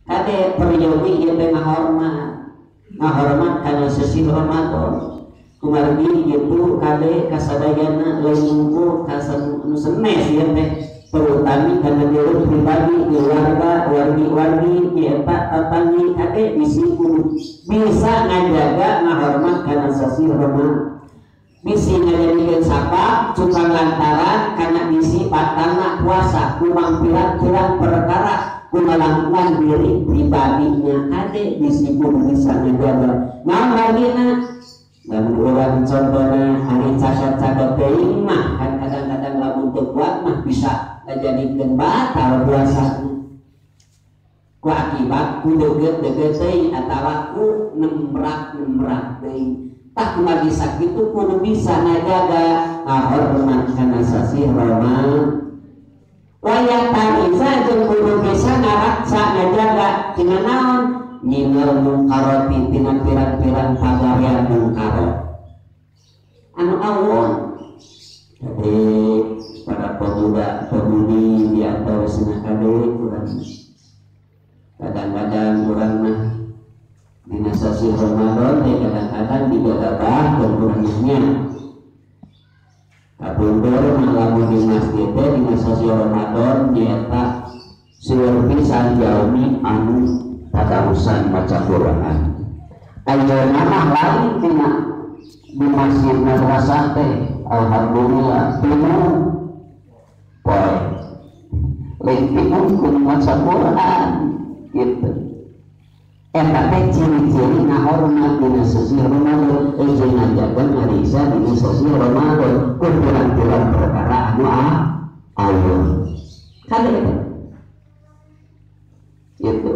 Kade peryogi ieu teh ngahormat. Ngahormat kana sasih Ramadan. Kumargi gitu kade kasadayana lain ngumpul ka nu senes ieu teh terutami kana diri pribadi, keluarga, wargi-wargi nyaeta tatanggi kade bisi kudu bisa ngajaga ngahormat kana sasih Ramadan. Bisi ngajadikeun sabab cukang lantaran kana bisi batalna puasa kumang pirang-pirang perkara kumalangkuan diri pribadinya kade bisi kudu bisa ngajaga. Naon margina? Lamun urang contohna hari cacat-cacat teuing mah kan kadang-kadang lamun teu kuat mah bisa ngajadikeun batal puasa ku akibat ku deugeut-deugeut teuing atawa ku nemrak-nemrak teuing. Tah kumargi sakitu kudu bisa ngajaga ngahormat kana sasih Ramadan. Waya tariza jeung kudu bisa ngaraksa ngajaga tina naon? Nyingal mungkaroti tina pirang-pirang pagawean mungkarot anu awon. Jadi para pemuda pemudi di antawisna kade urang kadang-kadang urang mah dina sasih Ramadan teh kadang-kadang digagabah urangnya. Kapungkur mah lamun di masjid teh dina sasih Ramadan nyaeta seueur pisan jalmi anu tadarusan maca Quran. Ayeuna mah lain tina di masjid madrasah teh alhamdulillah penuh poe lain penuh kudu maca Quran gitu. Eta teh ciri-ciri ngahormat dina sasih Ramadan jeung ngajaga ngariksa dina sasih Ramadan ku pirang-pirang perkara anu awon. Kade eta gitu.